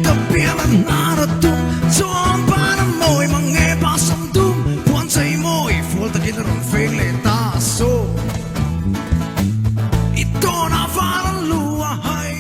Ka biang a hnar a tum chuan ban a mawi mang nge pa sam dum puan chei mawi fual takin a rawn feng leh ta saw i tawnah val an lu a hai.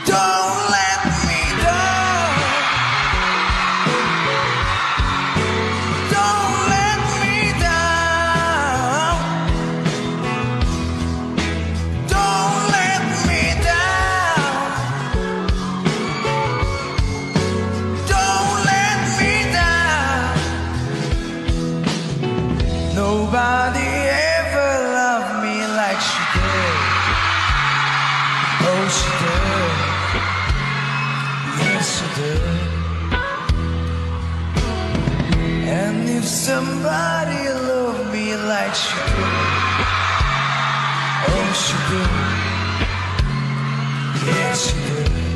Don't let me down Don't let me down Don't let me down Don't let me down Nobody ever loved me like she did Oh she did Yes she did And if somebody loved me like she did Oh she did Yes she did.